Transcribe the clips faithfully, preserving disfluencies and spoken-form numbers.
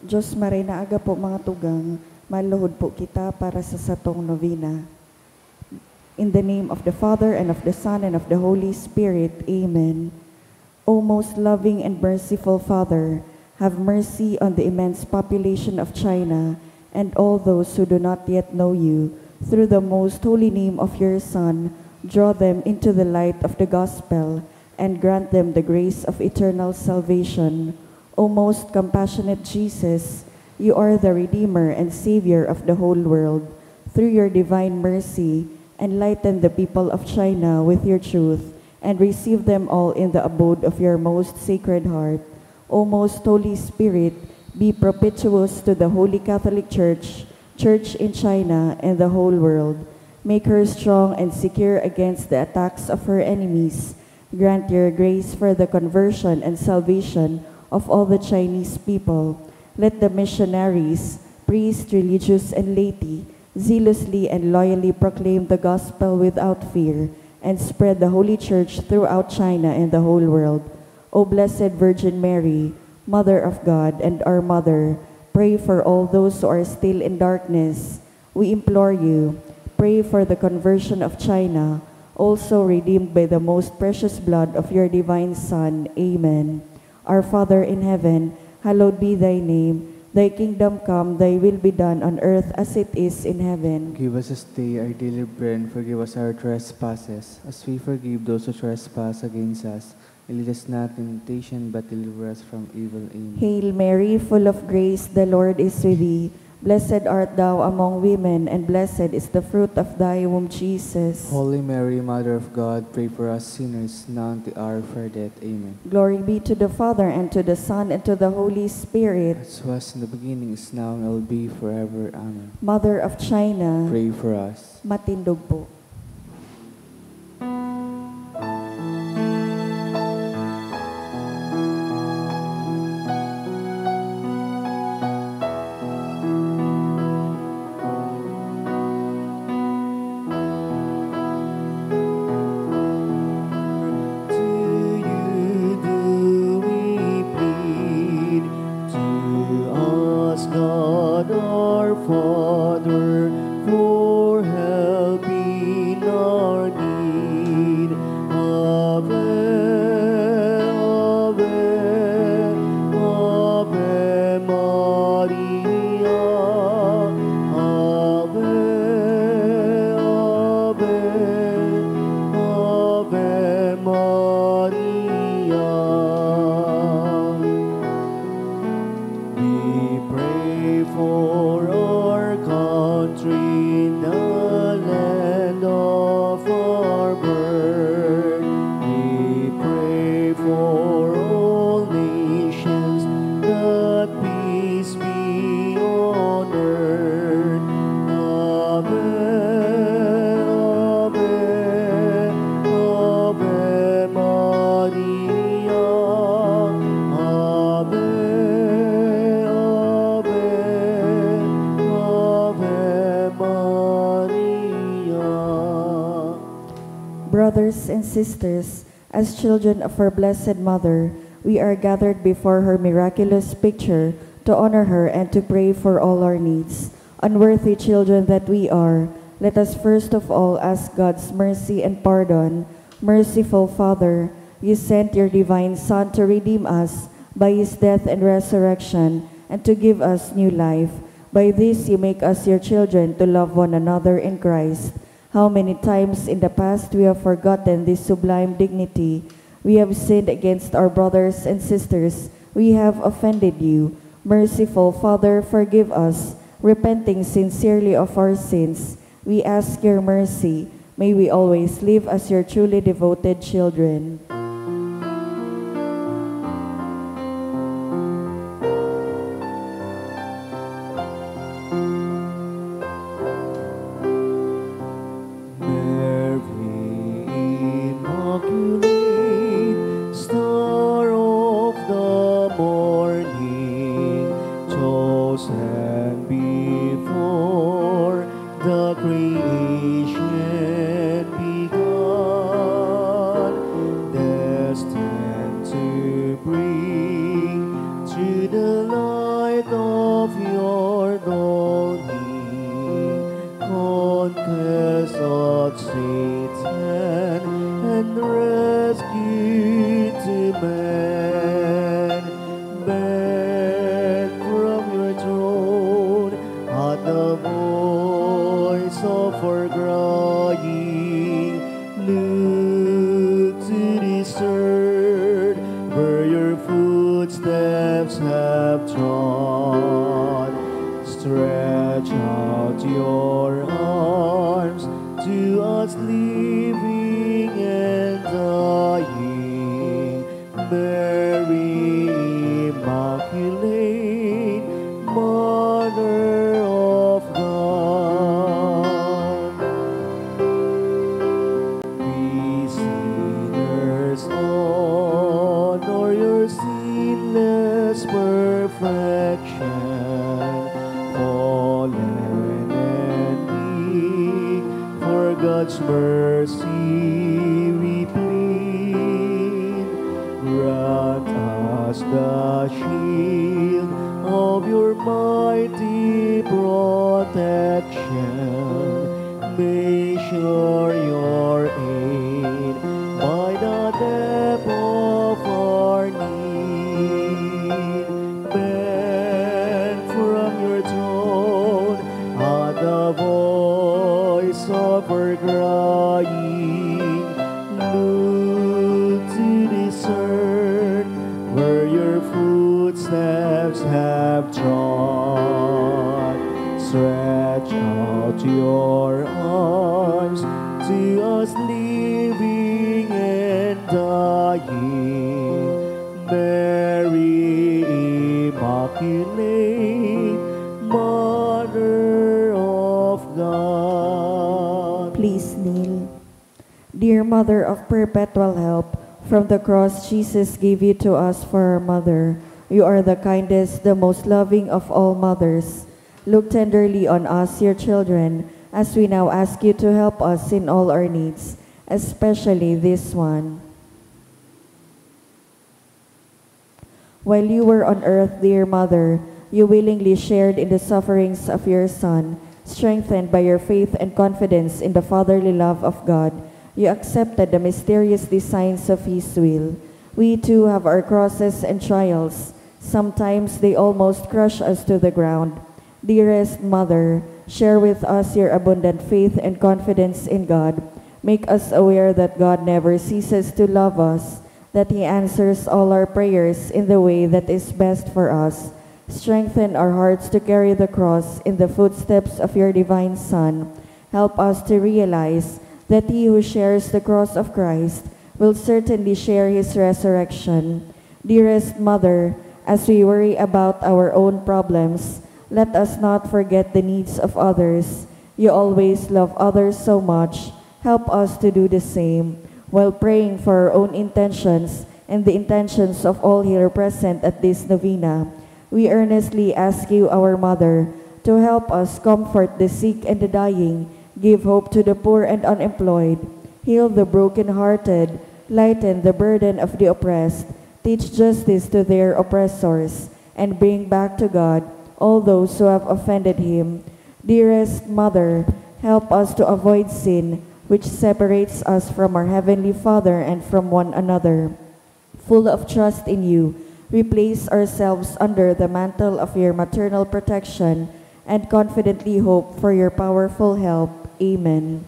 Diyos Maray na Aga po, mga tugang, maluhod po kita para sa satong novena. In the name of the Father, and of the Son, and of the Holy Spirit. Amen. O most loving and merciful Father, have mercy on the immense population of China and all those who do not yet know you. Through the most holy name of your Son, draw them into the light of the gospel and grant them the grace of eternal salvation. O most compassionate Jesus, you are the Redeemer and Savior of the whole world. Through your divine mercy, enlighten the people of China with your truth and receive them all in the abode of your most sacred heart. O most Holy Spirit, be propitious to the Holy Catholic Church, Church in China, and the whole world. Make her strong and secure against the attacks of her enemies. Grant your grace for the conversion and salvation of all the Chinese people. Let the missionaries, priests, religious, and laity zealously and loyally proclaim the gospel without fear and spread the Holy Church throughout China and the whole world. O Blessed Virgin Mary, Mother of God and our Mother, pray for all those who are still in darkness. We implore you, pray for the conversion of China, also redeemed by the most precious blood of your divine Son. Amen. Our Father in heaven, hallowed be thy name. Thy kingdom come, thy will be done on earth as it is in heaven. Give us this day our daily bread, and forgive us our trespasses, as we forgive those who trespass against us. And lead us not in temptation, but deliver us from evil. Amen. Hail Mary, full of grace, the Lord is with thee. Blessed art thou among women, and blessed is the fruit of thy womb, Jesus. Holy Mary, Mother of God, pray for us sinners, now and at the hour of our death. Amen. Glory be to the Father, and to the Son, and to the Holy Spirit. As was in the beginning, is now, and will be forever. Amen. Mother of China, pray for us. Matindog po. To you do we plead, to us, God our Father, for help in our need. Ave, Ave, Ave Maria. Ave, Ave, Ave Maria. We pray for our country, the land of our birth. We pray for all nations, that peace be on earth. Ave, Ave, Ave Maria. Ave, Ave, Ave Maria. Brothers and sisters, as children of our Blessed Mother, we are gathered before her miraculous picture to honor her and to pray for all our needs. Unworthy children that we are, let us first of all ask God's mercy and pardon. Merciful Father, you sent your divine Son to redeem us by his death and resurrection, and to give us new life. By this you make us your children to love one another in Christ. How many times in the past we have forgotten this sublime dignity. We have sinned against our brothers and sisters. We have offended you. Merciful Father, forgive us, repenting sincerely of our sins. We ask your mercy. May we always live as your truly devoted children. Mary Immaculate, Star of the Morning, chosen before the creation began, destined to bring to the light of The voice of our crying, look to this earth where your footsteps have trod. Stretch out your arms to us living and dying. Mary Immaculate, Mother of God. We sinners honor your sinless perfection, fallen and weak, for God's mercy we plead. Grant us the shield of your mighty protection. May sure your aid by the depth of our need. Bend from your throne at the voice of our crying. Look to this earth where your footsteps have trod. Stretch out your arms to us living and dying. Mary Immaculate, Mother of God. Please kneel. Dear Mother of Perpetual Help, from the cross Jesus gave you to us for our mother. You are the kindest, the most loving of all mothers. Look tenderly on us, your children, as we now ask you to help us in all our needs, especially this one. While you were on earth, dear Mother, you willingly shared in the sufferings of your Son. Strengthened by your faith and confidence in the fatherly love of God, you accepted the mysterious designs of His will. We too have our crosses and trials. Sometimes they almost crush us to the ground. Dearest Mother, share with us your abundant faith and confidence in God. Make us aware that God never ceases to love us, that He answers all our prayers in the way that is best for us. Strengthen our hearts to carry the cross in the footsteps of your divine Son. Help us to realize that he who shares the cross of Christ will certainly share his resurrection. Dearest Mother, as we worry about our own problems, let us not forget the needs of others. You always love others so much. Help us to do the same while praying for our own intentions and the intentions of all here present at this novena. We earnestly ask you, our Mother, to help us comfort the sick and the dying, give hope to the poor and unemployed, heal the brokenhearted, lighten the burden of the oppressed, teach justice to their oppressors, and bring back to God all those who have offended Him. Dearest Mother, help us to avoid sin, which separates us from our Heavenly Father and from one another. Full of trust in you, we place ourselves under the mantle of your maternal protection and confidently hope for your powerful help. Amen.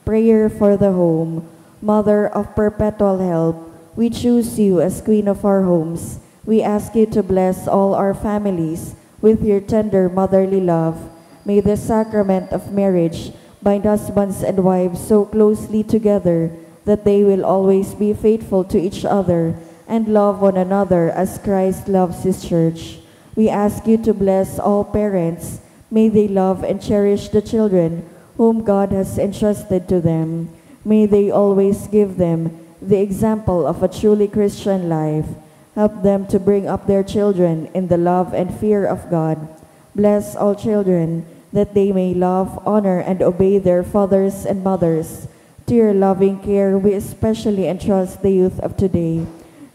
Prayer for the home. Mother of perpetual help, we choose you as Queen of our homes. We ask you to bless all our families with your tender motherly love. May the sacrament of marriage bind husbands and wives so closely together that they will always be faithful to each other and love one another as Christ loves His church. We ask you to bless all parents. May they love and cherish the children whom God has entrusted to them. May they always give them the example of a truly Christian life. Help them to bring up their children in the love and fear of God. Bless all children that they may love, honor, and obey their fathers and mothers. To your loving care, we especially entrust the youth of today.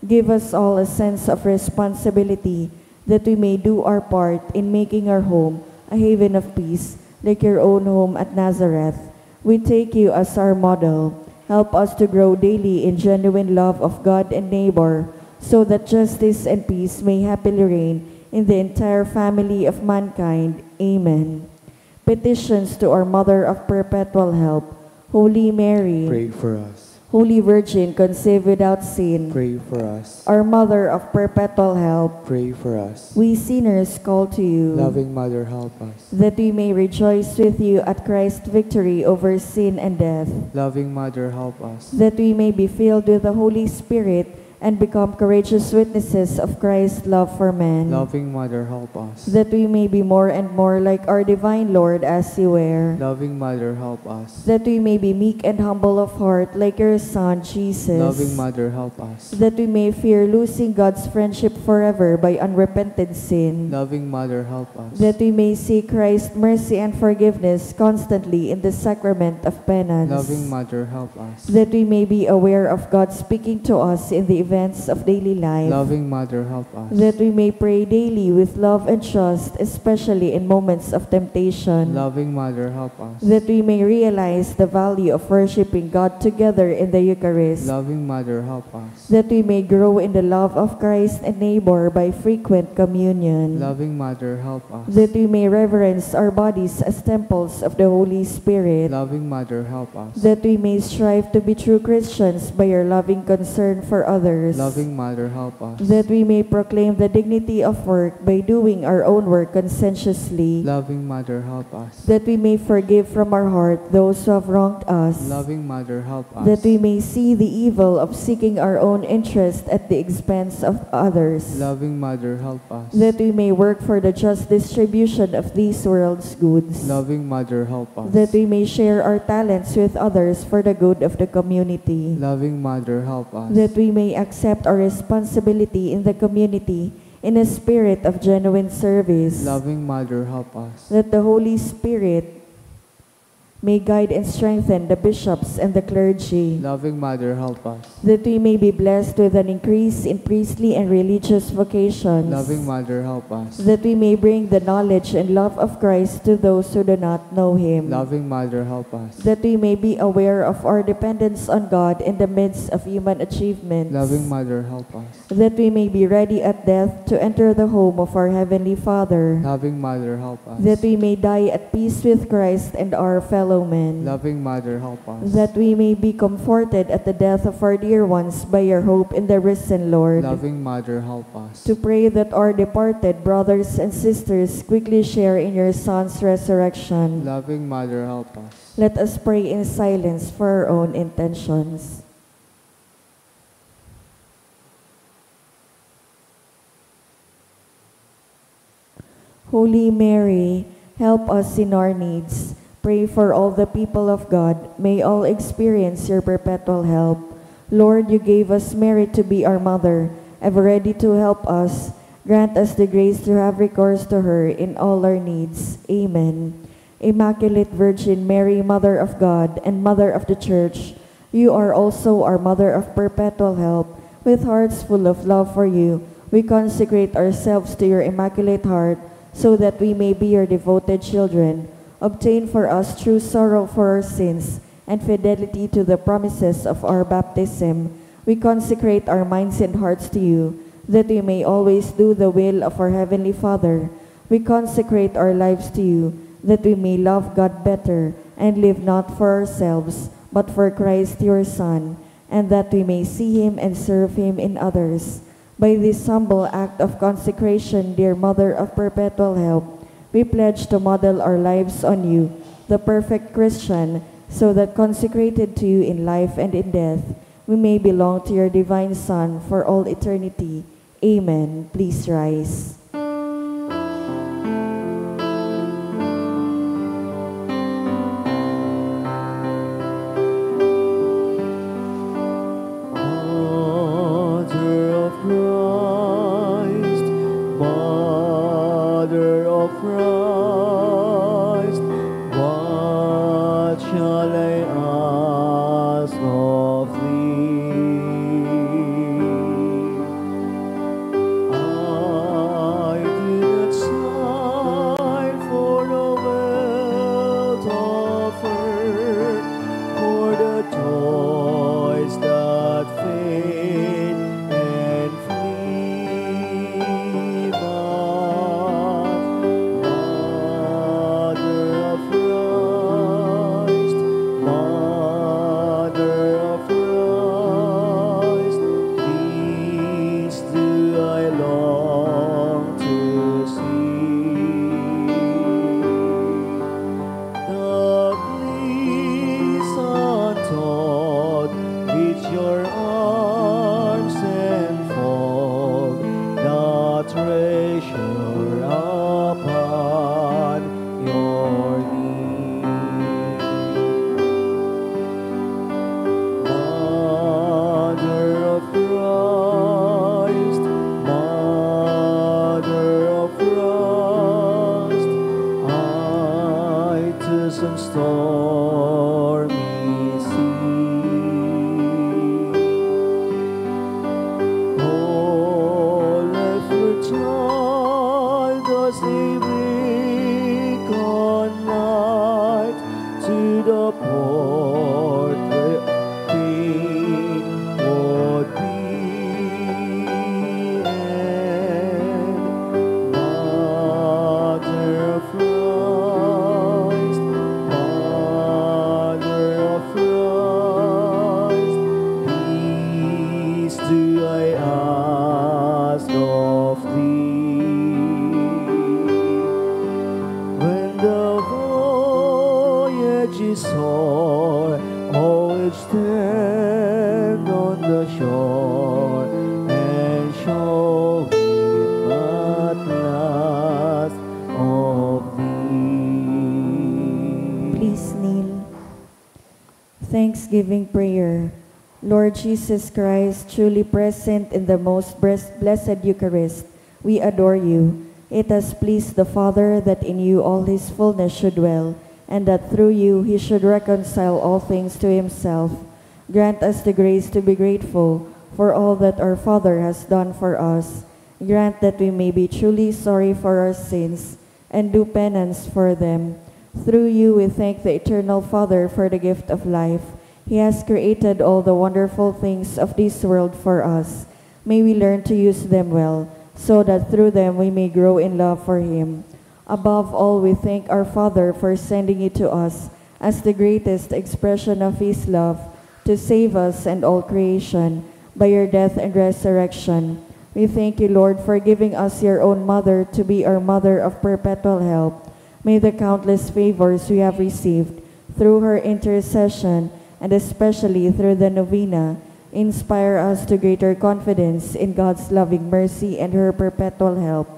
Give us all a sense of responsibility that we may do our part in making our home a haven of peace, like your own home at Nazareth. We take you as our model. Help us to grow daily in genuine love of God and neighbor, so that justice and peace may happily reign in the entire family of mankind. Amen. Petitions to our Mother of Perpetual Help, Holy Mary. Pray for us. Holy Virgin conceived without sin, pray for us. Our Mother of Perpetual Help, pray for us. We sinners call to you, loving Mother, help us. That we may rejoice with you at Christ's victory over sin and death. Loving Mother, help us. That we may be filled with the Holy Spirit and become courageous witnesses of Christ's love for men. Loving Mother, help us. That we may be more and more like our divine Lord as you were. Loving Mother, help us. That we may be meek and humble of heart like your Son, Jesus. Loving Mother, help us. That we may fear losing God's friendship forever by unrepented sin. Loving Mother, help us. That we may seek Christ's mercy and forgiveness constantly in the sacrament of penance. Loving Mother, help us. That we may be aware of God speaking to us in the events of daily life. Loving Mother, help us. That we may pray daily with love and trust, especially in moments of temptation. Loving Mother, help us. That we may realize the value of worshiping God together in the Eucharist. Loving Mother, help us. That we may grow in the love of Christ and neighbor by frequent communion. Loving Mother, help us. That we may reverence our bodies as temples of the Holy Spirit. Loving Mother, help us. That we may strive to be true Christians by our loving concern for others. Loving Mother, help us. That we may proclaim the dignity of work by doing our own work conscientiously. Loving Mother, help us. That we may forgive from our heart those who have wronged us. Loving Mother, help us. That we may see the evil of seeking our own interest at the expense of others. Loving Mother, help us. That we may work for the just distribution of this world's goods. Loving Mother, help us. That we may share our talents with others for the good of the community. Loving Mother, help us. That we may accept our responsibility in the community in a spirit of genuine service. Loving Mother, help us. That the Holy Spirit may guide and strengthen the bishops and the clergy. Loving Mother, help us. That we may be blessed with an increase in priestly and religious vocations. Loving Mother, help us. That we may bring the knowledge and love of Christ to those who do not know Him. Loving Mother, help us. That we may be aware of our dependence on God in the midst of human achievements. Loving Mother, help us. That we may be ready at death to enter the home of our Heavenly Father. Loving Mother, help us. That we may die at peace with Christ and our fellow men. Loving Mother, help us. That we may be comforted at the death of our dear ones by your hope in the risen Lord. Loving Mother, help us. To pray that our departed brothers and sisters quickly share in your Son's resurrection. Loving Mother, help us. Let us pray in silence for our own intentions. Holy Mary, help us in our needs. Pray for all the people of God. May all experience your perpetual help. Lord, you gave us Mary to be our mother, ever ready to help us. Grant us the grace to have recourse to her in all our needs. Amen. Immaculate Virgin Mary, Mother of God and Mother of the Church, you are also our Mother of Perpetual Help. With hearts full of love for you, we consecrate ourselves to your Immaculate Heart so that we may be your devoted children. Obtain for us true sorrow for our sins and fidelity to the promises of our baptism. We consecrate our minds and hearts to you, that we may always do the will of our Heavenly Father. We consecrate our lives to you, that we may love God better and live not for ourselves, but for Christ your Son, and that we may see Him and serve Him in others. By this humble act of consecration, dear Mother of Perpetual Help, we pledge to model our lives on you, the perfect Christian, so that consecrated to you in life and in death, we may belong to your divine Son for all eternity. Amen. Please rise. Mother of Christ, Mother of Christ, what shall I ask of thee? stormy sea. Oh, let your child as they bring on light to the port where pain would be, and Mother of Christ, Mother of Christ, this do I ask of thee. When the voyage is o'er, always stand on the shore and show him at last of thee. Please kneel. Thanksgiving prayer. Lord Jesus Christ, truly present in the most bres-, blessed Eucharist, we adore you. It has pleased the Father that in you all his fullness should dwell, and that through you he should reconcile all things to himself. Grant us the grace to be grateful for all that our Father has done for us. Grant that we may be truly sorry for our sins and do penance for them. Through you we thank the Eternal Father for the gift of life. He has created all the wonderful things of this world for us. May we learn to use them well, so that through them we may grow in love for Him. Above all, we thank our Father for sending you to us as the greatest expression of His love to save us and all creation by your death and resurrection. We thank you, Lord, for giving us your own Mother to be our Mother of perpetual help. May the countless favors we have received through her intercession, and especially through the novena, inspire us to greater confidence in God's loving mercy and her perpetual help.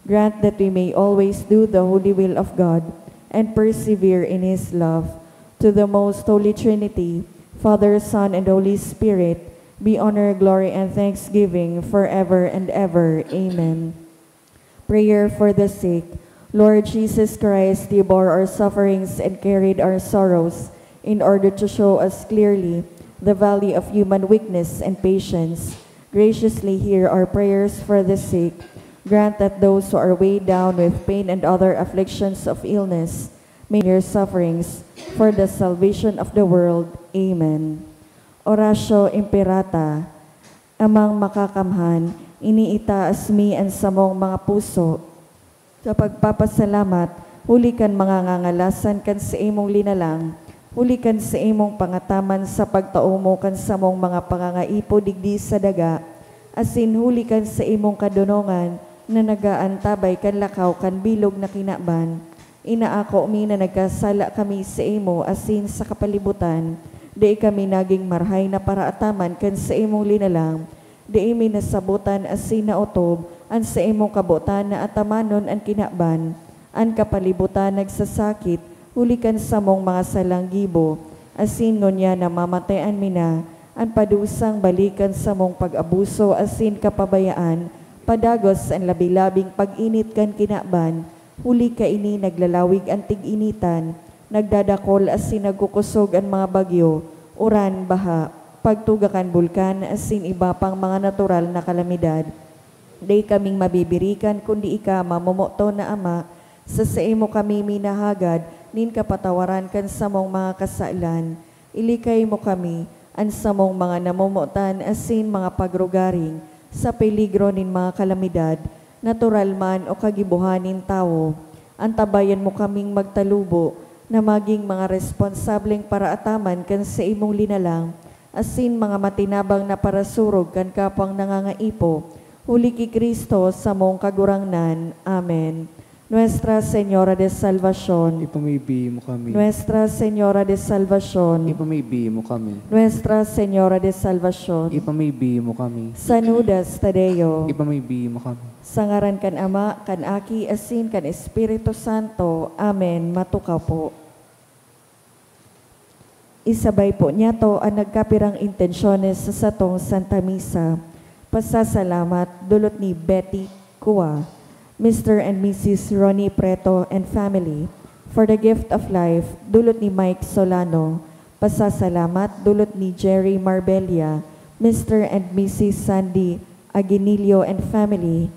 Grant that we may always do the holy will of God and persevere in His love. To the Most Holy Trinity, Father, Son, and Holy Spirit, be honor, glory, and thanksgiving forever and ever. Amen. Prayer for the sick. Lord Jesus Christ, you bore our sufferings and carried our sorrows in order to show us clearly the value of human weakness and patience. Graciously hear our prayers for the sick. Grant that those who are weighed down with pain and other afflictions of illness may your sufferings for the salvation of the world. Amen. Oratio Imperata. Amang Makakamhan, iniitaas mi an samong mga puso sa pagpapasalamat huli kan mga ngangalasan kan saimong linalang, huli kan saimong pangataman sa pagtao mo kan samong mga pangangaipo digdi sa daga, asin huli kan saimong kadonongan na nag-aantabay kan lakaw kan bilog na kinaban. Inaako mi na nagkasala kami saimo asin sa kapalibutan. Dai kami nagin marahay na paraataman kan saimong linalang. Dai mi nasabotan asin naotob an saimong kabotan na atamanon an kinaban. An kapalibutan nagsasakit huli kan samong mga salang gibo, asin ngunyan namamatayan mi na. An padusang balik kan samong pag-abuso asin kapabayaan, padagos an labi-labing pag-init kan kinaban, huli kaini naglalawig an tig-initan, nagdadakol asin nagkukosog an mga bagyo, uran, baha, pagtuga kan bulkan asin iba pang mga natural na kalamidad. Dai kaming mabibirikan kundi ika, mamomoton na Ama, sa saimo kami minahagad nin kapatawaran kan samong mga kasalan. Ilikay mo kami, an samong mga namomotan asin mga pagrugaring, sa peligro nin mga kalamidad, natural man o kagibohan nin tawo. Antabayan mo kaming magtalubo na magin mga responsableng paraataman kan saimong linalang, asin mga matinabang na parasurog kan kapwang nangangaipo, huli ki Cristo, samong Kagurangnan. Amen. Nuestra Señora de Salvacion. Ipamibi mo kami. Nuestra Señora de Salvacion. Ipamibi mo kami. Nuestra Señora de Salvacion. Ipamibi mo kami. San Judas Tadeo. Ipamibi mo kami. Sa ngaran kan Ama, kan Aki, asin kan Espiritu Santo. Amen. Matukaw po. Isabay po niyato an nagkapirang intensyones sa satong Santa Misa. Pasasalamat, dulot ni Betty Cua, Mister and Missus Ronnie Preto and family, For the gift of life, dulot ni Mike Solano. Pasasalamat, dulot ni Jerry Marbella, Mister and Missus Sandy Aguinillo and family.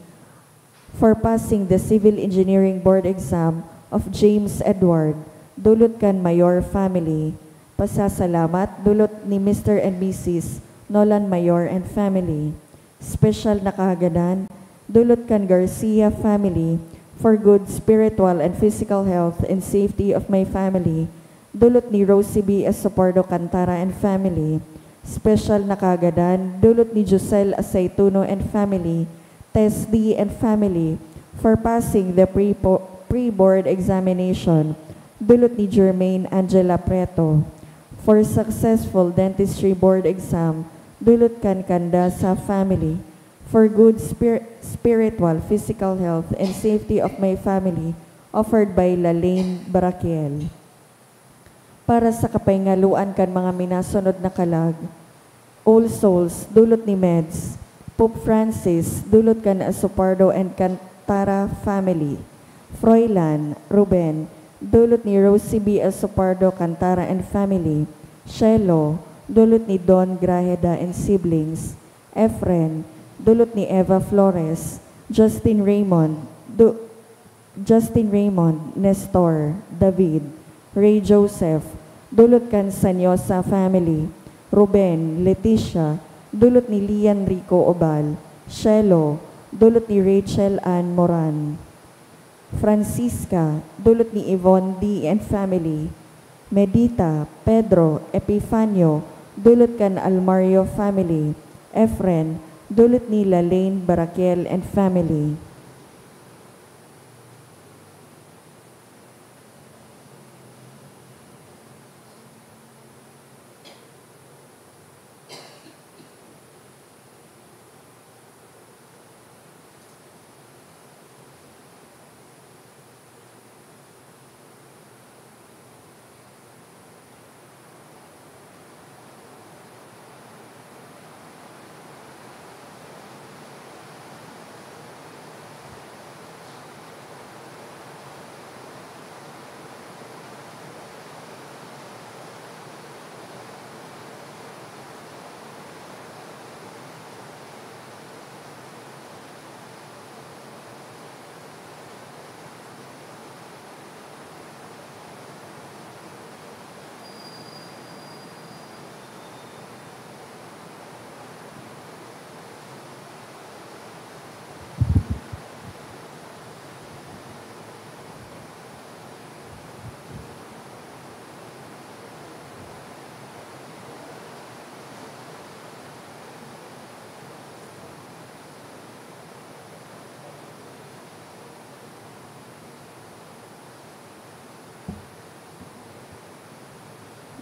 For passing the Civil Engineering Board exam of James Edward, dulot kan Mayor family. Pasasalamat, dulot ni Mister and Missus Nolan Mayor and family. Special na kahagadan, dulot kan Garcia family, for good spiritual and physical health and safety of my family, dulot ni Rosie B. Esopordo Cantara and family. Special na kahagadan, dulot ni Josel Aceituno and family, Tess D. and family, for passing the pre-po-, pre-board examination, dulot ni Jermaine Angela Preto. For successful dentistry board exam, dulot kan Candasa family. For good spir-, spiritual, physical health, and safety of my family, offered by Lalaine Baraquiel. Para sa kapahingaloan kan mga minasunod na kalag, All Souls, dulot ni Meds, Pope Francis, dulot kan Asopardo and Cantara family, Froilan, Ruben, dulot ni Rosie B. Asopardo Cantara and family, Shelo, dulot ni Don Grajeda and siblings, Efren, dulot ni Eva Flores, Justin Raymond, du-, Justin Raymond, Nestor, David, Ray Joseph, dulot kan Sanyosa family, Ruben, Leticia, dulot ni Lian Rico Obal, Shelo, dulot ni Rachel Ann Moran, Francisca, dulot ni Yvonne D. and family, Medita, Pedro, Epifanio, dulot kan Almario family, Efren, dulot ni Lalaine Baraquiel and family.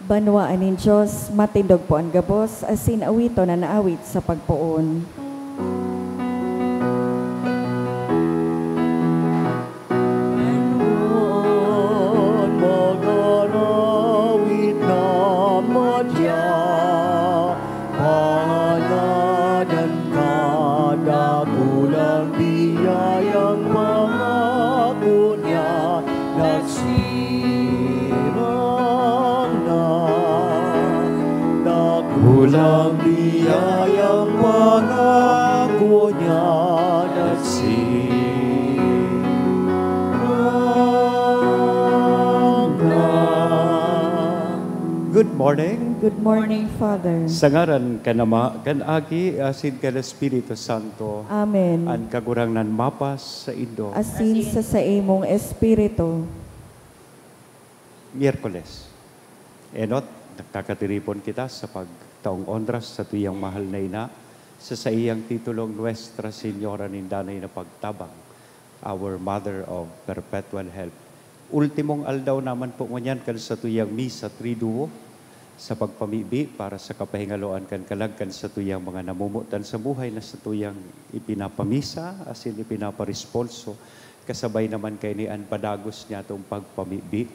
Banwaan nin Dios, matindog po an gabos, asin awiton an naawit sa pagpoon. An mag-arawit na madya, pangaladan ka, dakulang biyayang pangako niya, nagsirang na. Dakulang biyayang pangako niya, nagsirang na. Good morning. Good morning, Father. Sa ngaran kan Ama, kan Aki, asin kan Espiritu Santo. Amen. An Kagurangnan mapas saindo. Asin sa saimong espiritu. Miyerkules. Enot, nagkakatiripon kita sa pagtaong onra sa satuyang mahal na ina, sa saiyang titulong Nuestra Señora nin Danay na Pagtabang, Our Mother of Perpetual Help. Ultimong aldaw naman po ngunyan kan satuyang Misa Triduo, sa pagpamibi para sa kapahingaloan kan kalag kan satuyang mga namomotan sa buhay na satuyang ipinapamisa asin ipinaparesponso. Kasabay naman kaini an padagos niyatong pagpamibi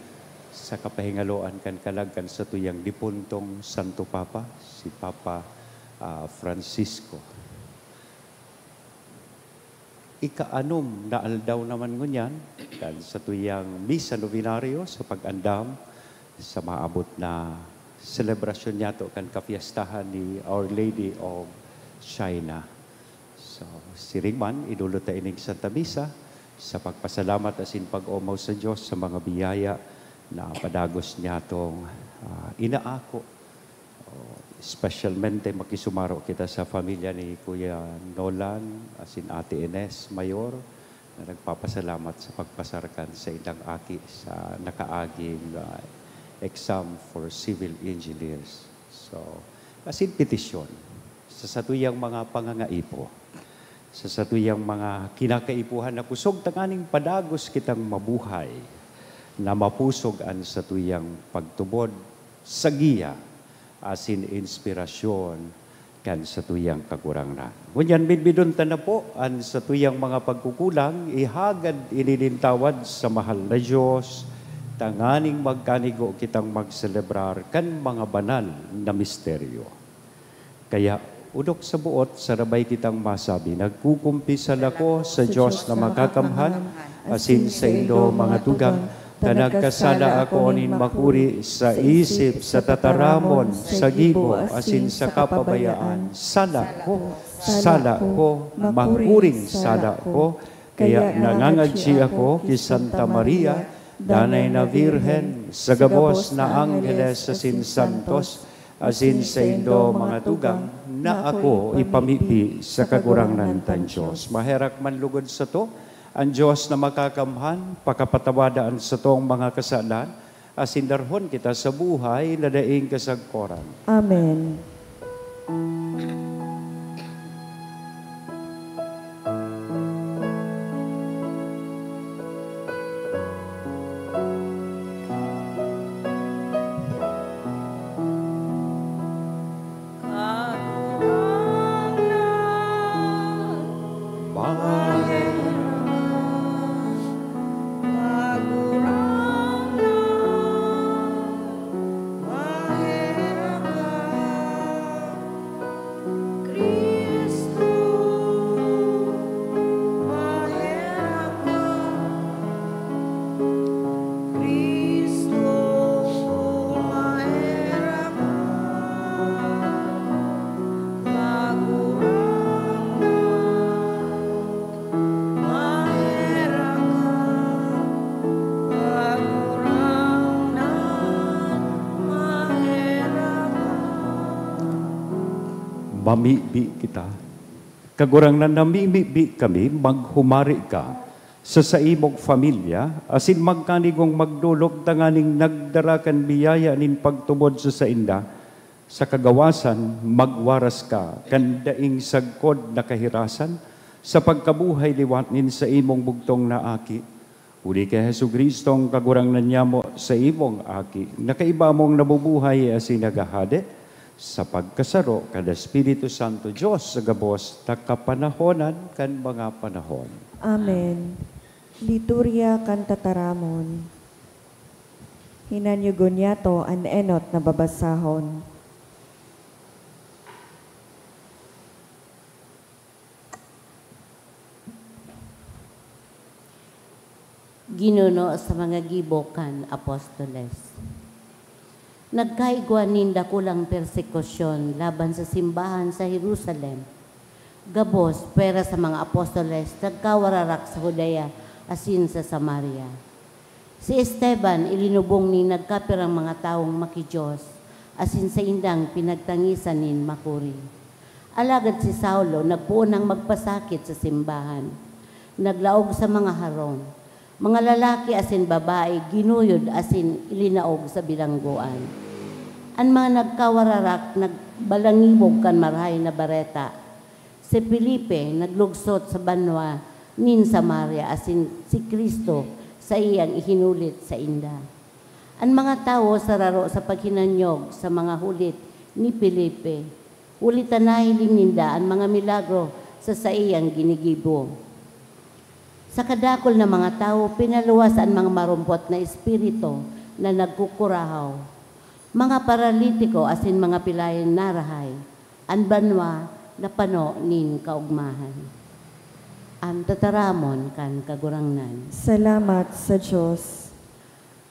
sa kapahingaloan kan kalag kan satuyang dipuntong Santo Papa, si Papa, ah, Francisco. Ikaanom na aldaw naman ngunyan kan satuyang Misa Novenario sa pag-andam sa maabot na selebrasyon niyato kan kapiestahan ni Our Lady of China. So, siring man, idulot ta ining Santa Misa sa pagpasalamat asin pag-omaw sa Dios sa mga biyaya na padagos niyatong, ah, inaako. Oh, espesyalmente makisumaro kita sa pamilya ni Kuya Nolan asin Ate Ines Mayor na nagpapasalamat sa pagpasar kan saindang aki sa nakaaging, ah, exam for civil engineers. So, asin petisyon sa satuyang mga pangangaipo, sa satuyang mga kinakaipuhan na kusog tanganing padagos kitang mabuhay na mapusog an satuyang pagtubod sa giya asin inspirasyon kan satuyang Kagurangnan. Ngunyan, midbidon ta na po an satuyang mga pagkukulang, ihagad ini nin tawad sa mahal na Dios, tanganing magkanigo kitang magselebrar kan mga banal na misteryo. Kaya, odok sa buot, sarabay kitang masabi, "Nagkukumpisal ako sa Dios na makakamhan, asin saindo, mga tugang, ta nagkasala ako nin makuri sa isip, sa tataramon, sa gibo, asin sa kapabayaan. Sala ko, sala ko, makuring sala ko." Kaya nangangadji ako ki Santa Maria, Danay na Birhen, sa gabos na angheles asin santos, asin saindo, mga tugang, na ako ipamibi sa Kagurangnan tang Dios. Maherak man lugod sato an Dios na makakamhan, pakapatawada an satong mga kasalan, asin darhon kita sa buhay na daing kasagkoran. Amen. Mamibi kita. Kagurangnan, namimibi kami, maghumari ka sa saimong pamilya, asin magkanigong magdolok tanganing nagdara kan biyaya nin pagtubod sa sainda, sa kagawasan, magwaras ka kan daing sagkod na kahirasan sa pagkabuhay liwat nin saimong bugtong na Aki. Huli ki Jesu-Cristo, an Kagurangnan nyamo, saimong Aki, na kaiba mong nabubuhay asin naghahade sa pagkasaro kan Espiritu Santo, Dios sa gabos na kapanahonan kan mga panahon. Amen. Liturya kan Tataramon. Hinanyugon niyato an enot na babasahon. Ginuno sa mga gibo kan apostoles. Nagkaigwa nin dakulang persekusyon laban sa simbahan sa Jerusalem. Gabos, pwera sa mga apostoles, nagkawararak sa Judea asin sa Samaria. Si Esteban ilinubong nin nagkapirang mga tawong maki-Dios, asin saindang pinagtangisan nin makuri. Alagad si Saulo nagpoon nang magpasakit sa simbahan. Naglaog sa mga harong. Mga lalaki asin babae ginuyod asin ilinaog sa bilanggoan. An mga nagkawararak nagbalangibog kan Marahay na Bareta. Si Felipe naglugsot sa banwa nin Samaria, asin si Cristo saiyang ihinulit sainda. An mga tawo sararo sa paghinanyog sa mga hulit ni Felipe, huli ta nahiling ninda an mga milagro sa saiyang ginigibo. Sa kadakul na mga tawo, pinaluwas an mga marumpot na espiritu na nagkukurahaw. Mga paralitiko asin mga pilayan narahay. An banwa napano nin kaogmahan. An tataramon kan Kagurangnan. Salamat sa Diyos.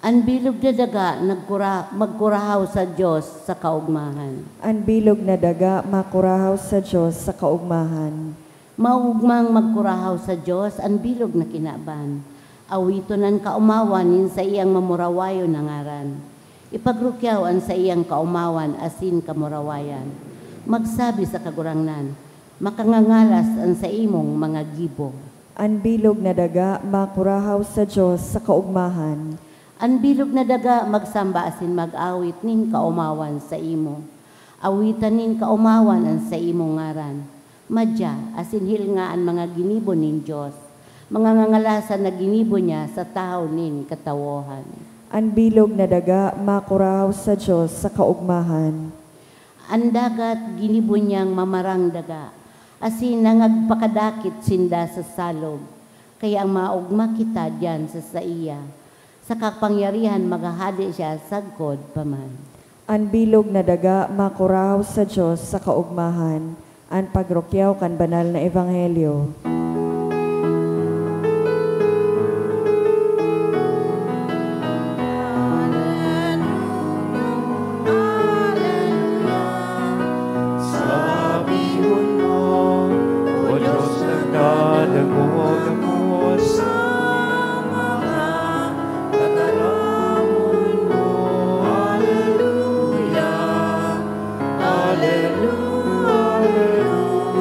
An bilog na daga nagkura- magkurahaw sa Diyos sa kaugmahan. An bilog na daga makurahaw sa Diyos sa kaugmahan. Maugmang magkurahaw sa Diyos an bilog na kinaban. Awiton an kaomawan nin saiyang mamurawayon na ngaran. Ipagrukyaw an saiyang kaomawan asin kamurawayan. Magsabi sa Kagurangnan, makangangalas an saimong mga gibo. An bilog na daga makurahaw sa Dios sa kaogmahan. An bilog na daga magsamba asin mag-awit nin kaomawan saimo. Awitan nin kaomawan an saimong ngaran. Madya asin hilnga an mga ginibo nin Dios. Mangangangalasan na ginibo niya sa tahaw nin katawohan. An bilog na daga makurahaw sa Dios sa kaogmahan. An dagat ginibo niyang mamarang daga, asin nangagpakadakit sinda sa salog. Kaya maogma kita diyan sa saiya. Sa kapangyarihan maghahade siya sagkod pa man. An bilog na daga makurahaw sa Dios sa kaogmahan. An pagrukyaw kan banal na ebanghelyo. Sabihon mo, O Diyos, nagdadangog ako sa mga tataramon mo. Aleluya, aleluya, aleluya.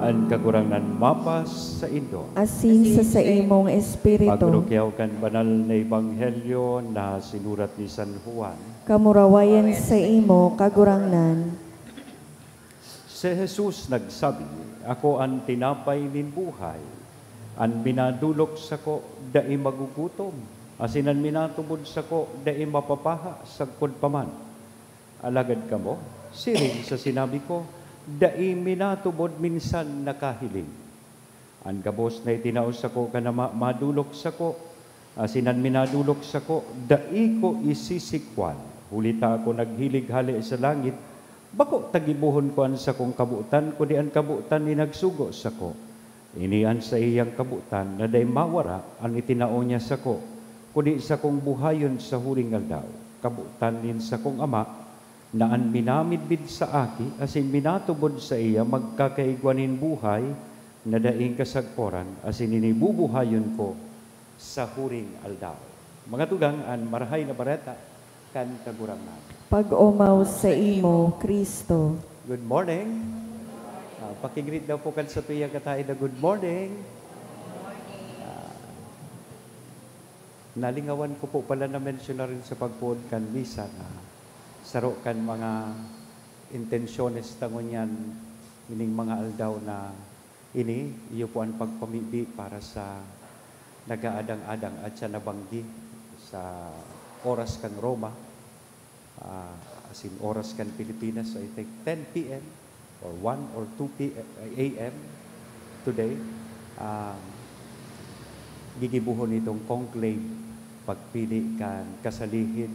An Kagurangnan mapas saindo. Asin sa saimong espiritu. Pagrukyaw kan banal na ebanghelyo na sinurat ni San Juan. Kamurawayan saimo, Kagurangnan. Si Jesus nagsabi, "Ako an tinapay nin buhay. An minadolok sako dai magugutom, asin an minatubod sako dai mapapaha sagkod pa man." Alagad kamo, siring sa sinabi ko, dai minatubod minsan nakahiling. An gabos na itinao sako kan Ama madolok sako, asin an minadolok sako, dai ko isisikwan. Huli ta ako naghilig hale sa langit, bako ta gibohon ko an sakong kabotan, kundi an kabotan nin nagsugo sako. Ini an saiyang kabotan na dai mawara an itinao niya sako, kundi sakong buhayon sa huring aldaw. Kabotan nin sakong Ama, na an minamidbid sa Aki asin minatubod saiya magkakaigwa nin buhay na daing kasagkoran, asin ini bubuhayon ko sa huring aldaw. Mga tugang, an Marahay na Bareta kan Kagurangnan. Pag-omaw saimo, Cristo. Good morning. Ah, paki-greet daw po kan satuyang kataed na good morning. Ah, nalingawan ko po pala na mensyonarin sa pagpoon kan misa na saro kan mga intensyones ta ngunyan ining mga aldaw na ini, iyo po an pagpamibi para sa nag-aadang-adang at sa nabanggi sa oras kan Roma, ah, as in oras kan Pilipinas, I think ten P M or one or two P M, A M today. Ah, gigibohon nitong conclave, pagpili kan kasalihid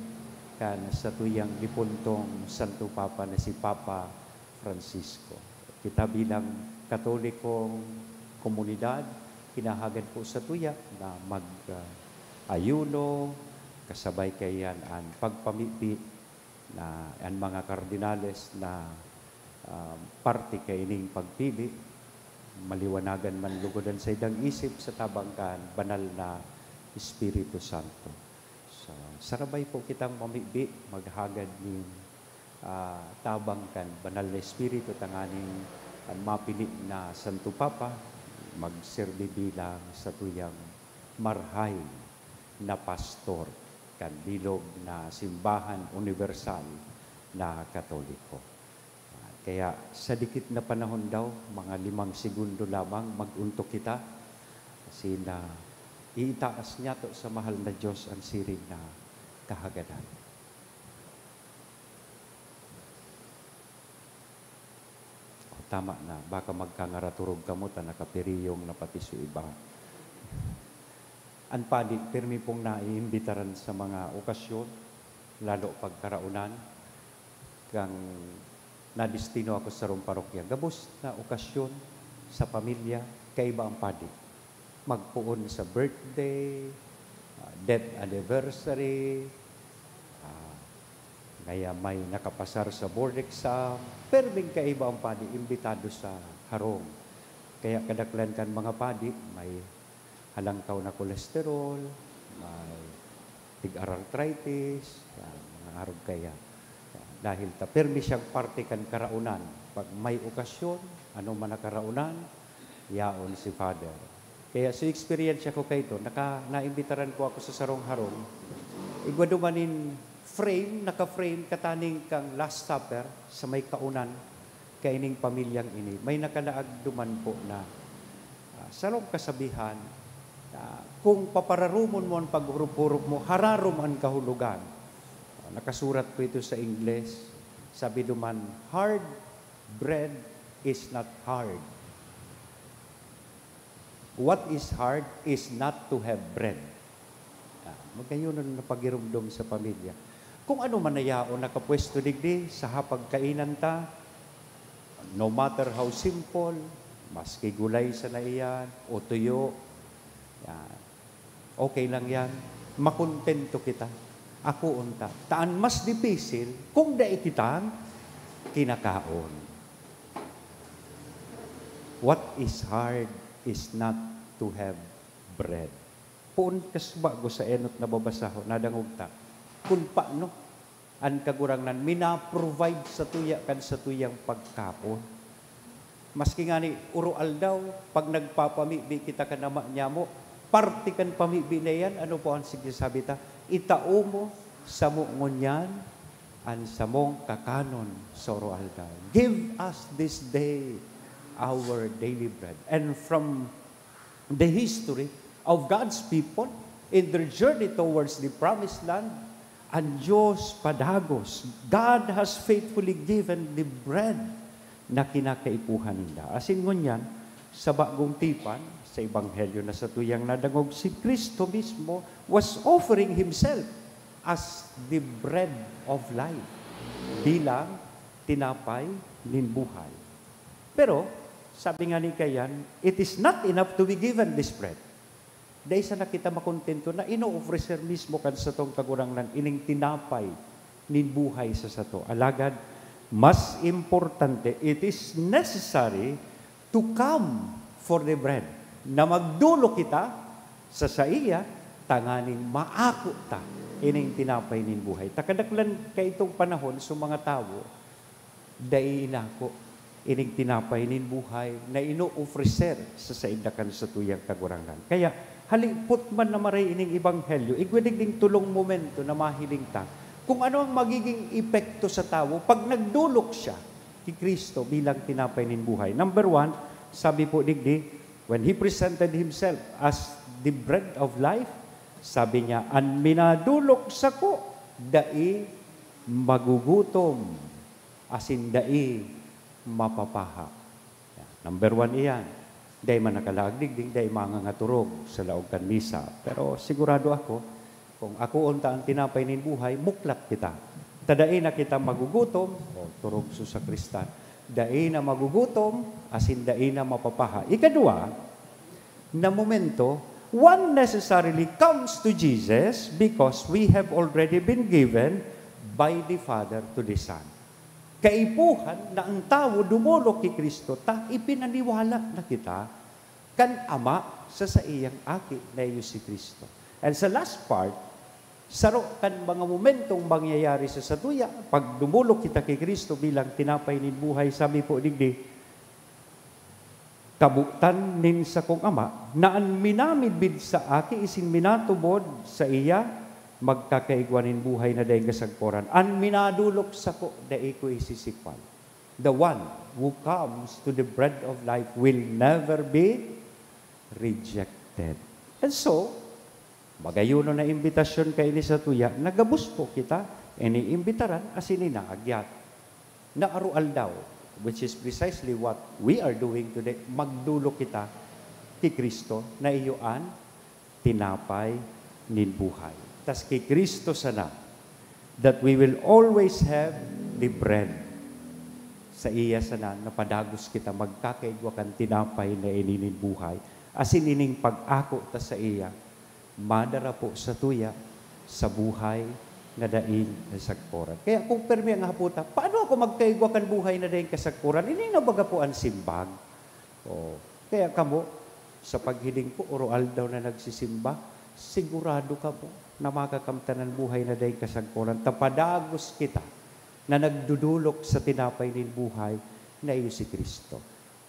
kan satuyang dipuntong Santo Papa na si Papa Francisco. Kita bilang Katolikong komunidad, kinahagad po satuya na mag, ah, ayuno, kasabay kaiyan an pagpamibi na an mga kardinales na, ah, parte kaining pagpili, maliwanagan man lugod an saindang isip sa tabang kan Banal na Espiritu Santo. So, sarabay po kitang mamibi, maghagad nin, ah, tabang kan Banal na Espiritu tanganing an mapili na Santo Papa magserbi bilang satuyang marahay na pastor kan bilog na simbahan unibersal na Katoliko. Kaya sa dikit na panahon daw, mga limang segundo lamang, mag-untok kita. Asin, ah, iitaas niyato sa mahal na Diyos an siring na kahagadan. O, tama na, baka magkangaraturog kamo ta nakaperiyong na pati su iba. An padi, pirmi pong naiimbitaran sa mga okasyon, lalo pagkaraonan, kan nadestino ako sa sarong parokya. Gabos na okasyon, sa pamilya, kaiba ang padi. Magpoon sa birthday, ah, death anniversary, ah, kaya may nakapasar sa board exam, perming kaiba ang padi, imbitado sa harong. Kaya kadaklan kan mga padi, may halangkaw na kolesterol, may tig-arthritis, yan, mga arog kaya. Yan, dahil ta, permi siyang parte kan karaonan. Pag may okasyon, ano man na karaonan, yaon si Father. Kaya sa eksperyensya ko kaito, naka-, naimbitaran ko ako sa sarong harong. Igwa duman nin frame, naka-frame, kataning kan Last Supper sa may kaonan, kaining pamilyang ini. May nakalaag duman po na, ah, sarong kasabihan, na kung papararomon mo an paghurup-hurup mo, hararom an kahulogan. Ah, nakasurat po ito sa Ingles. Sabi duman, "Hard bread is not hard. What is hard is not to have bread." Ah, magayon na pagiromdom sa pamilya. Kung ano man na yaon nakapwesto digdi sa hapagkainan ta, no matter how simple, maski gulay sana iyan o tuyo, yan. Okay lang yan. Makontento kita. Akoon ta. Ta an mas dipisil kung dai kitang kinakaon. What is hard is not to have bread. Poon kasubago sa enot na babasahon, nadangog ta kun paano an Kagurangnan mina-provide satuya kan satuyang pagkaon. Maski ngani oro-aldaw, pag nagpapamibi kita kan Ama niyamo, parte kan pamibi na iyan, ano po ang sinasabi ta? "Itao mo samo ngunyan an samong kakanon sa oro-aldaw." Give us this day our daily bread. And from the history of God's people in their journey towards the promised land, an Diyos padagos, God has faithfully given the bread na kinakaipuhan ninda. Asin ngunyan, sa bagong tipan, sa Ebanghelyo na satuyang nadangog, si Cristo mismo was offering Himself as the bread of life, bilang tinapay nin buhay. Pero, sabi nga ni Kayan, "It is not enough to be given this bread." Dai sana kita makontento na ino-ofrecer mismo kan satong Kagurangnan ining tinapay nin buhay sa sato. Alagad, mas importante, it is necessary to come for the bread, na magdolok kita sa saiya, tanganing maako ta ining tinapay nin buhay. Ta kadaklan kaitong panahon, so mga tawo, dai inako ining tinapay nin buhay na ino-ofrecer sa sainda kan satuyang Kagurangnan. Kaya, halipot man na maray ining ebanghelyo, igwa digding tolong momento na mahiling ta kung ano ang magiging epekto sa tawo pag nagdolok siya ki Cristo bilang tinapay nin buhay. Number one, sabi po digdi, when He presented Himself as the bread of life, sabi niya, "An minadolok sako, dai magugutom." Asin dai mapapaha. Yan. Number one iyan. Dai man nakalaag digdi, dai mangangaturog sa laog kan misa. Pero sigurado ako, kung akoon ta an tinapay nin buhay, muklat kita. Ta dai na kita magugutom, o turog su sakristan. Dai na magugutom, asin dai na mapapaha. Ikadua, na momento, one necessarily comes to Jesus because we have already been given by the Father to the Son. Kaipuhan na ang tawo dumolok ki Cristo ta ipinaniwala na kita kan Ama sa saiyang Aki na iyo si Cristo. And sa last part, saro kan mga momentong mangyayari sa satuya, pag dumolok kita ki Cristo bilang tinapay nin buhay, sabi po digdi, "Kabotan nin sakong Ama, na an minamidbid sa Aki isin minatubod saiya, magkakaigwa nin buhay na daing kasagkoran. An minadolok sako, dai ko isisikwan." The one who comes to the bread of life will never be rejected. And so, magayonon na imbitasyon kaini satuya, na gabos po kita iniimbitaran asin inaagyat na aroaldaw, which is precisely what we are doing today. Magdolok kita ki Cristo na iyo an tinapay nin buhay. Tas ki Cristo sana, that we will always have the bread. Saiya sana napadagos kita magkakaigwa kan tinapay na ini nin buhay, asin ining pag-ako ta saiya, madara po satuya sa buhay na daing kasagkoran. Kaya kung permi ang haputa, "Paano ako magkaigwa kan buhay na daing kasagkoran?" Ini na baga po an simbag. Oh, kaya kamo, sa paghiling ko, oro-aldaw na nagsisimba, sigurado kamo na makakamtan an buhay na daing kasagkoran, ta padagos kita na nagdudulok sa tinapay nin buhay na iyo si Cristo.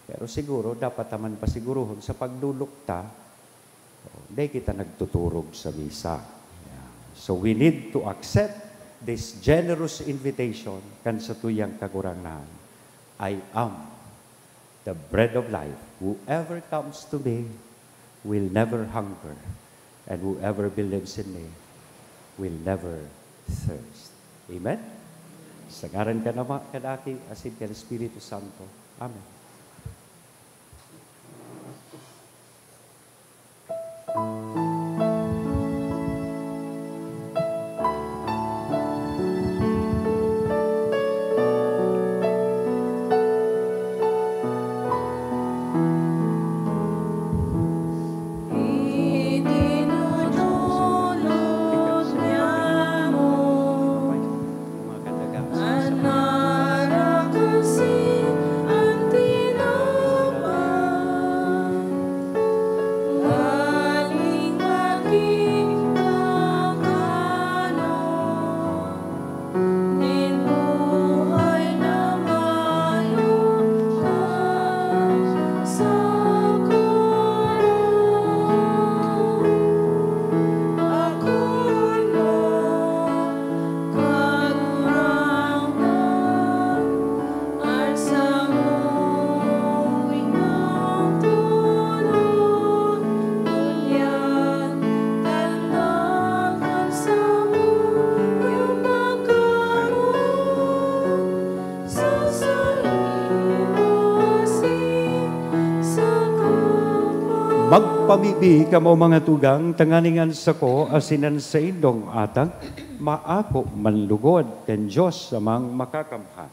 Pero siguro, dapat ta man pasigurohon sa pagdulok ta, oh, dai kita nagtuturog sa misa. Yeah. So, we need to accept this generous invitation kan satuyang Kagurangnan. "I am the bread of life. Whoever comes to me will never hunger, and whoever believes in me will never thirst." Amen? Sa ngaran kan Ama, kan Aki, asin kan Espiritu Santo. Amen. Magpamibi kamo, mga tugang, tanganing an sako asin an saindong atang maako man lugod kan Dios Amang Makakamhan.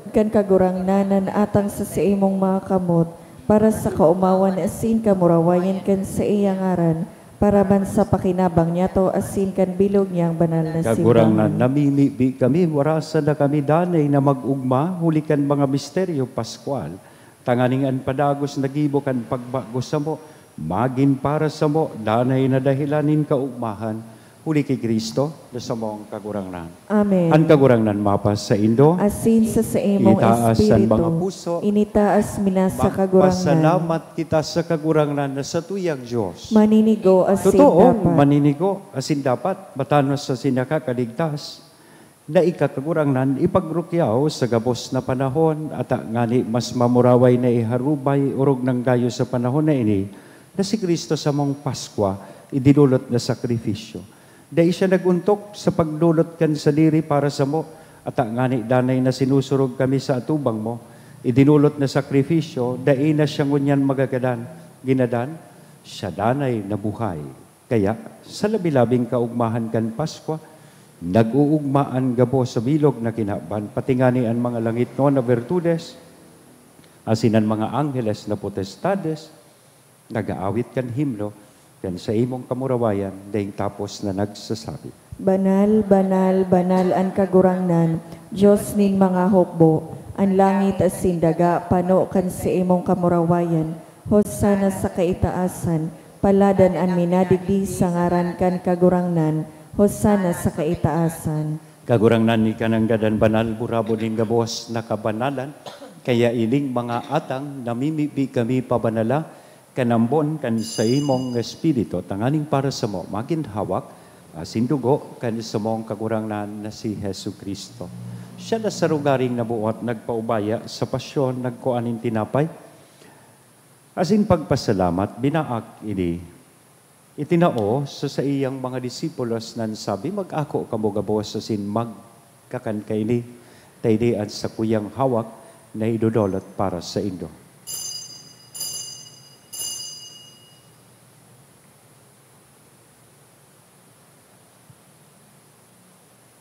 Kan Kagurangnan an atang sa saimong mga kamot, para sa kaomawan asin kamurawayan kan saiyang ngaran, paraman sa pakinabang niyato asin kan bilog niyang banal na simbahan. Kagurangnan, namimibi kami, warasa na kami danay na mag-ogma huli kan mga misteryo paskwal, tanganing an padagos na gibo kan pagbago samo magin para samo danay na dahelan nin kaogmahan, huli ki Cristo na samong Kagurangnan. Amen. An Kagurangnan mapasaindo. Asin sa saimong espiritu. Itaas an mga puso. Initaas mi na sa Kagurangnan. Magpasalamat kita sa Kagurangnan na satuyang Dios. Maninigo asin dapat. Totoong maninigo asin dapat, matanos asin nakakaligtas. Na ika, Kagurangnan, ipagrukyaw sa gabos na panahon, ata ngani mas mamuraway na iharubay orog nang gayo sa panahon na ini, na si Cristo samong Paskwa, idinulot na sakrifisyo. Dai siya nag-ontok sa pagdolot kan sadiri para samo, ata ngani danay na sinusurog kami sa atubang mo, idinolot na sakrifisyo, dai na siya ngunyan magagadan, ginadan, siya danay na buhay. Kaya, sa labi-labing kaogmahan kan Paskwa, nag-oogma an gabos sa bilog na kinaban, pati ngani an mga langitnon na bertudes, asin an mga angheles na potestades, nag-aawit kan himno kan saimong kamurawayan, daing tapos na nagsasabi, "Banal, banal, banal an Kagurangnan, Dios nin mga hukbo, an langit asin daga pano kan saimong kamurawayan. Hosana sa kaitaasan, paladan an minadigdi sa ngaran kan Kagurangnan, Hosana sa kaitaasan." Kagurangnan, ika nanggad an banal, burabod nin gabos na kabanalan, kaya ining mga atang namimibi kami pabanala, kan ambon kan saimong Espiritu, tanganing para samo magin hawak asin dugo kan samong Kagurangnan na si Jesu-Cristo. Siya na sa rogaring nabuot, nagpaubaya sa pasyon, nagkua nin tinapay, asin pagpasalamat, binaak ini, itinao sa saiyang mga disipulos, nan sabi, "Mag-ako kamo gabos asin magkakan kaini, ta ini an sakuyang hawak na idodolot para saindo."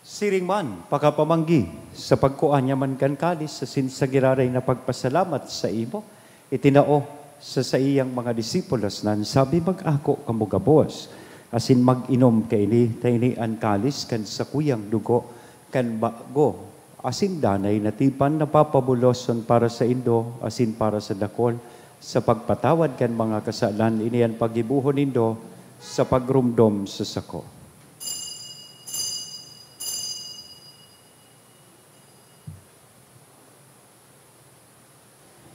Siring man, pakapamanggi, sa pagkua niya man kan kalis asin sa giraray na pagpasalamat saimo, itinao sa saiyang mga disipulos na an sabi, "Mag-ako kamo gabos, asin mag-inom kaini, ta ini an kalis kan sakuyang dugo kan bago asin danay na tipan na papabuloson para saindo asin para sa dakol sa pagpatawad kan mga kasalan. Ini an paggibohon nindo sa pagromdom sa sako."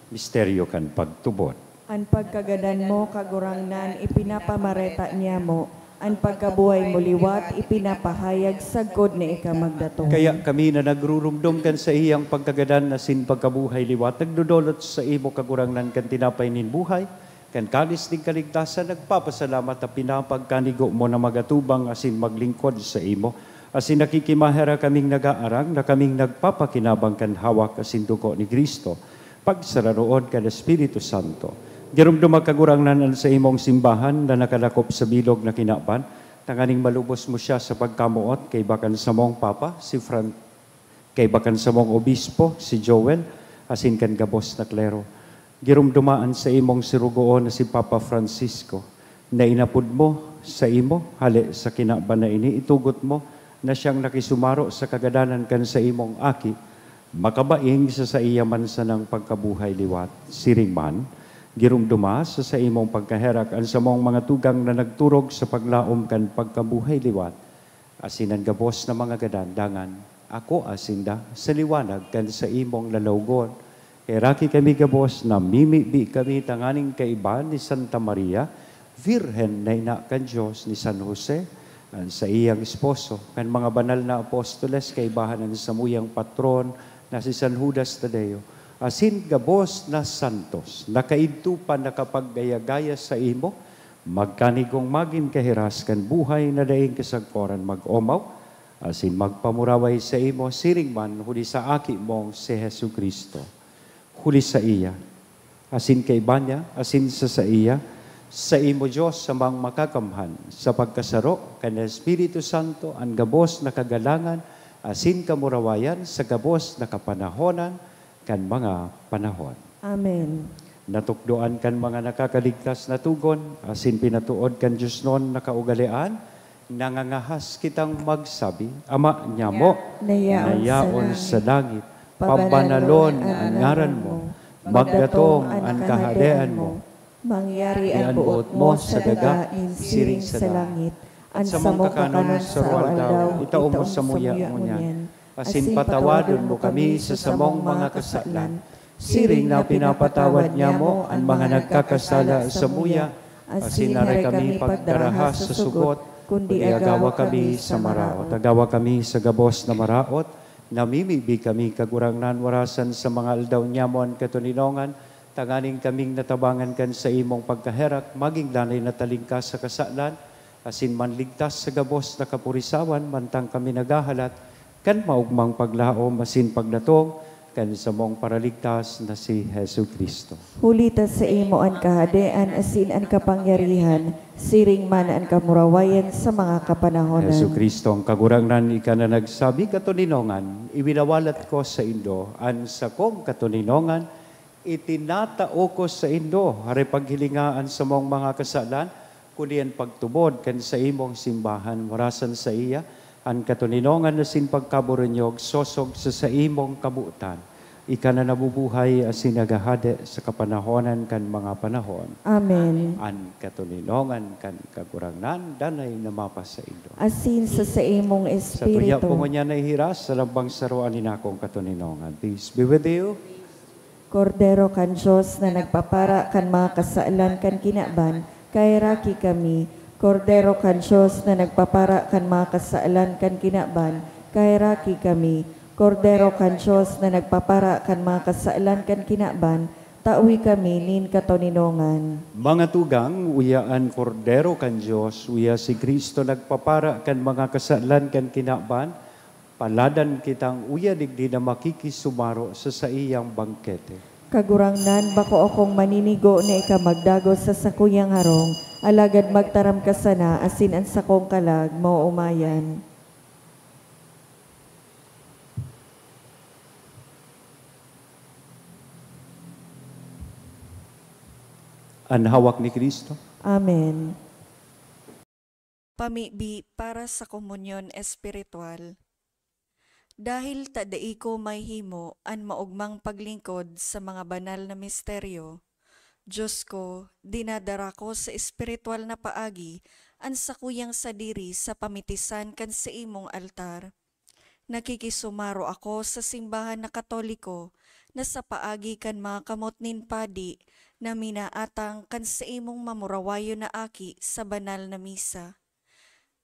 Misteryo kan pagtubod. An pagkagadan mo, Kagurangnan, ipinapamareta niamo; an pagkabuhay mo liwat, ipinapahayag sagkod na ika magdatong. Kaya kami na nagruromdom kan saiyang pagkagadan asin pagkabuhay liwat, nagdodolot saimo, Kagurangnan, kan tinapay nin buhay, kan kalis nin kaligtasan, nagpapasalamat ta pinapagkanigo mo na magatubang asin maglingkod saimo, asin nakikimaherak kaming nagaarang na kaming nagpapakinabang kan hawak asin dugo ni Cristo, pagsararoon kan Espiritu Santo. Giromdoma, Kagurangnan, an saimong simbahan na nakalakop sa bilog na kinaban, tanganing malubos mo siya sa pagkamoot kaiba kan samong Papa, si Fran-, kaiba kan samong Obispo, si Joel, asin kan gabos na klero. Giromdoma an saimong surugoon na si Papa Francisco, na inapod mo saimo, hale sa kinaban na ini, itugot mo na siyang nakisumaro sa kagadanan kan saimong Aki, makabaing sa saiya man sanang pagkabuhay liwat. Siring man, giromdoma sa saimong pagkaherak an samong mga tugang na nagturog sa paglaom kan pagkabuhay liwat, asin an gabos na mga gadan dangan akua sinda sa liwanag kan saimong lalawgon. Heraki kami gabos, namimibi kami tanganing kaiba ni Santa Maria, Birhen na ina kan Dios, ni San Jose, an saiyang esposo, kan mga banal na apostoles, kaibahan an samuyang patron na si San Judas Tadeo, asin gabos na santos na kaidto pa nakapaggaya-gaya saimo, magkanigong magin kahiras kan buhay na daing kasagkoran mag-omaw asin magpamuraway saimo siring man huli sa Aki mong si Jesu-Cristo. Huli saiya, asin kaiba niya, asin sa saiya, saimo, Dios, Amang Makakamhan, sa pagkasaro kan Espiritu Santo, an gabos na kagalangan asin kamurawayan sa gabos na kapanahonan kan mga panahon. Amen. Natukdoan kan mga nakakaligtas na togon, asin pinatood kan diosnon na kaugalean, nangangahas kitang magsabi, Ama nyamo, na yaon sa langit, pabanalon an ngaran mo, magdatong an kahadean mo, mangyari an boot mo sa daga siring sa langit. An samong kakanon sa aroaldaw, itao mo samuya ngunyan. Asin patawadon mo kami sa samong mga kasalan, siring na pinapatawad nyamo an mga nagkakasala samuya, asin aray kami pagdaraha sa sugot, kundi agawa kami sa maraot. Agawa kami sa gabos na maraot, namimibi kami, Kagurangnan, warasan sa mga aldaw nyamo an katoninongan, tanganing kaming natabangan kan saimong pagkaherak, magin danay na talingkas sa kasalan, asin manligtas sa gabos na kapurisawan, mantang kami naghahalat kan maogmang paglaom asin pagdatong kan samong Paraligtas na si Jesu-Cristo. Huli ta saimo an kahadean asin an kapangyarihan, siring man an kamurawayan sa mga kapanahonan. Jesu-Cristo, an Kagurangnan, ika na nagsabi, "Katoninongan, iwinawalat ko saindo an sakong katoninongan, itinatao ko saindo." Hare paghilinga an samong mga kasalan, kundi an pagtubod kan saimong simbahan, warasan saiya an katoninongan asin pagkaboronyog sosog sa saimong kabotan. Ika na nabubuhay asin naghahade sa kapanahonan kan mga panahon. Amen. An katoninongan kan Kagurangnan danay na mapasaindo. Asin sa saimong Sa tuya espiritu. po ngunyan na ihiras sa lambang saro an inakong katoninongan. Peace be with you. Kordero kan Dios na nagpapara kan mga kasalan kan kinaban, kaheraki kami. Kordero kan Dios na nagpapara kan mga kasalan kan kinaban, kaheraki kami. Kordero kan Dios na nagpapara kan mga kasalan kan kinaban, tawi kami nin katoninongan. Mga tugang, uya an Kordero kan Dios, uya si Cristo nagpapara kan mga kasalan kan kinaban, paladan kitang uya digdi na makikisumaro sa saiyang bangkete. Kagurangnan, bako akong maninigo na ika magdagos sa sakuyang harong, alagad magtaram ka sana asin an sakong kalag maoomayan. An hawak ni Cristo. Amen. Pamibi para sa komunyon espiritual. Dahil ta dai ko mahimo an maogmang paglingkod sa mga banal na misteryo, Diyos ko, dinadara ko sa espiritual na paagi an sakuyang sadiri sa pamitisan kan saimong altar. Nakikisumaro ako sa simbahan na Katoliko na sa paagi kan mga kamot nin padi na minaatang kan saimong mamurawayon na aki sa banal na misa.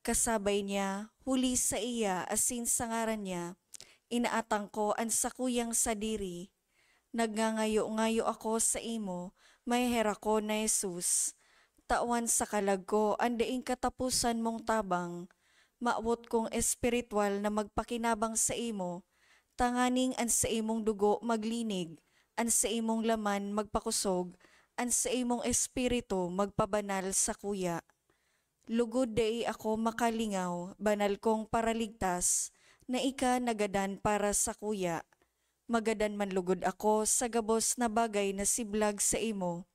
Kasabay niya, huli saiya asin sa ngaran niya, inaatang ko an sakuyang sadiri. Nagngangayo-ngayo ako saimo, maheherakon na Jesus. Tawan sa kalag ko an daing kataposan mong tabang. Mawot kong espiritual na magpakinabang saimo, tanganing an saimong dugo maglinig, an saimong laman magpakosog, an saimong espiritu magpabanal sakuya. Lugod dai ako makalingaw, banal kong Paraligtas, na ika nagadan para sakuya. Magadan man lugod ako sa gabos na bagay na siblag saimo,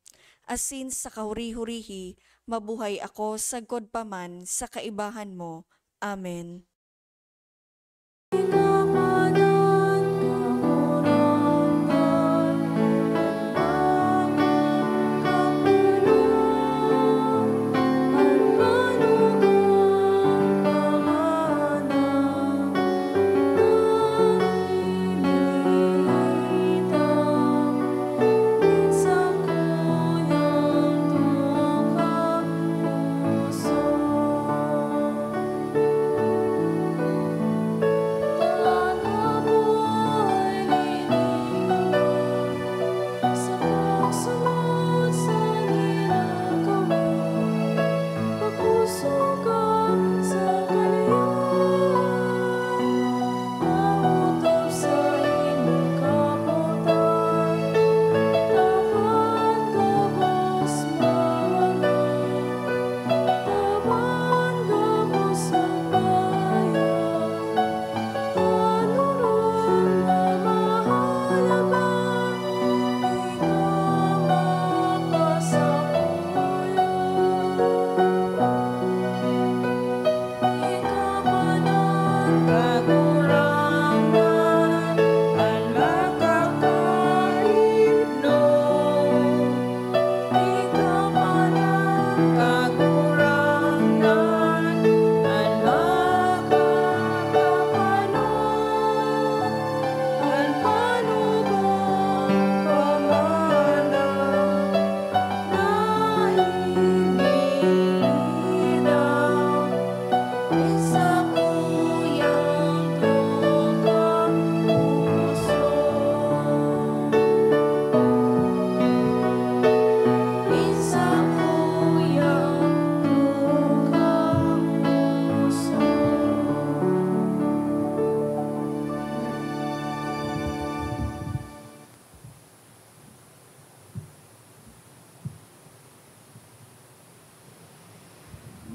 asin sa kahuri-hurihi mabuhay ako sagkod pa man sa kaibahan mo. Amen.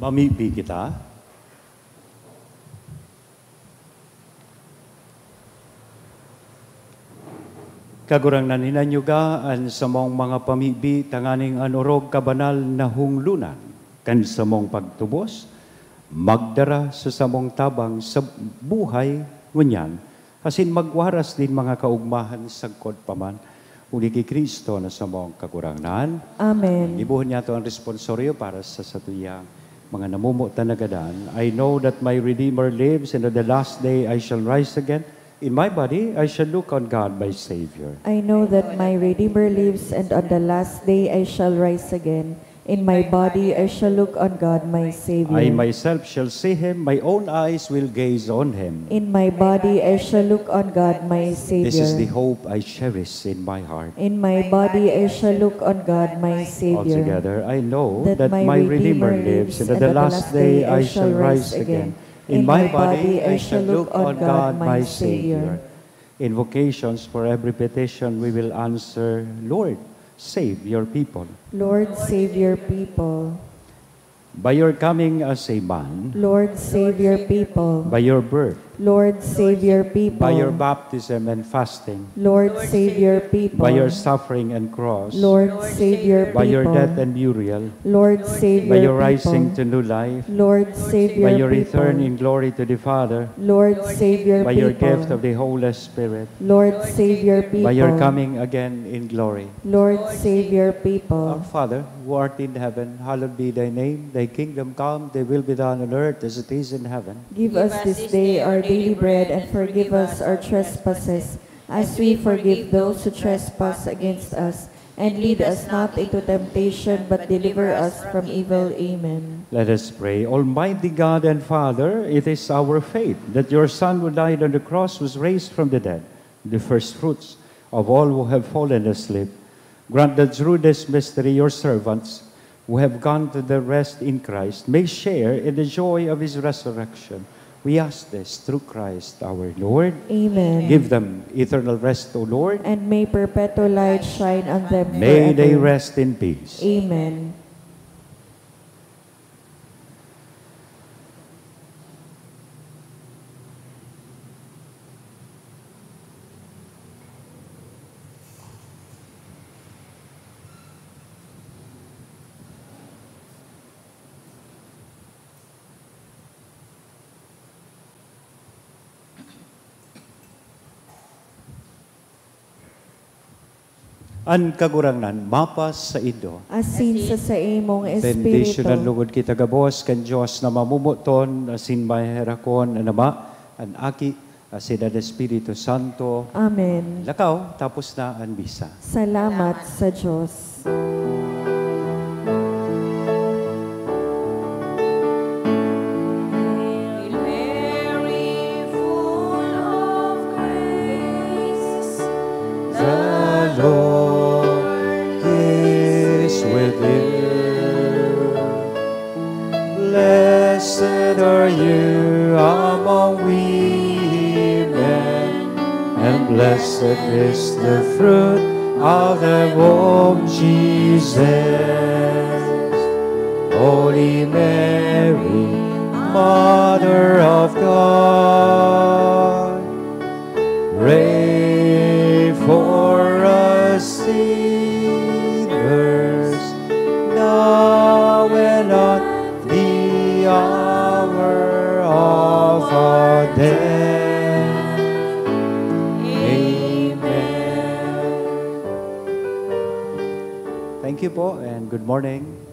Mamibi kita. Kagurangnan, hinanyuga an samong mga pamibi tanganing an orog kabanal na hunglonan kan samong pagtubos magdara sa samong tabang sa buhay ngunyan asin magwaras nin mga kaogmahan sagkod pa man, huli ki Cristo na samong Kagurangnan. Amen. Gibohon niyato an responsorio para sa satuyang mga namomotan na gadan. I know that my Redeemer lives, and at the last day I shall rise again. In my body I shall look on God my Savior. I know that my Redeemer lives, and on the last day I shall rise again. In my body I shall look on God my Savior. I myself shall see him, my own eyes will gaze on him. In my body I shall look on God my Savior. This is the hope I cherish in my heart. In my body I shall look on God my Savior. Altogether, I know that my Redeemer lives, and at the last day I shall rise again. In my body I shall look on God my Savior. Invocations for every petition we will answer, Lord, save your people. Lord, save your people. By your coming as a man, Lord, save your people. By your birth, Lord, save your people. By your baptism and fasting. Lord, save your people. By your suffering and cross. Lord, save your people. By your death and burial. Lord, save your people. By your rising to new life. Lord, save your people. By your return in glory to the Father. Lord, save your people. By your gift of the Holy Spirit. Lord, save your people. By your coming again in glory. Lord, save your people. Our Father, who art in heaven, hallowed be thy name. Thy kingdom come, thy will be done on earth as it is in heaven. Give us this day our daily bread, and forgive us our trespasses, as we forgive those who trespass against us. And lead us not into temptation, but deliver us from evil. Amen. Let us pray. Almighty God and Father, it is our faith that your Son who died on the cross was raised from the dead, the first fruits of all who have fallen asleep. Grant that through this mystery your servants who have gone to their rest in Christ may share in the joy of his resurrection. We ask this through Christ our Lord. Amen. Give them eternal rest, O Lord. And may perpetual light shine on them forever. May they rest in peace. Amen. An Kagurangnan mapasaindo. Asin sa saimong espiritu. Bendisyunan lugod kita gabos kan Dios na mamomoton asin maheherakon, an Ama, an Aki, asin an Espiritu Santo. Amen. Lakaw, tapos na an misa. Salamat sa Dios. Hail Mary, full of grace, the Lord is with you. Blessed are you among women, and blessed is the fruit of thy womb, Jesus. Holy Mary, Mother of God, pray for us sinners, now and at the hour of our death. Amen. Thank you po and good morning.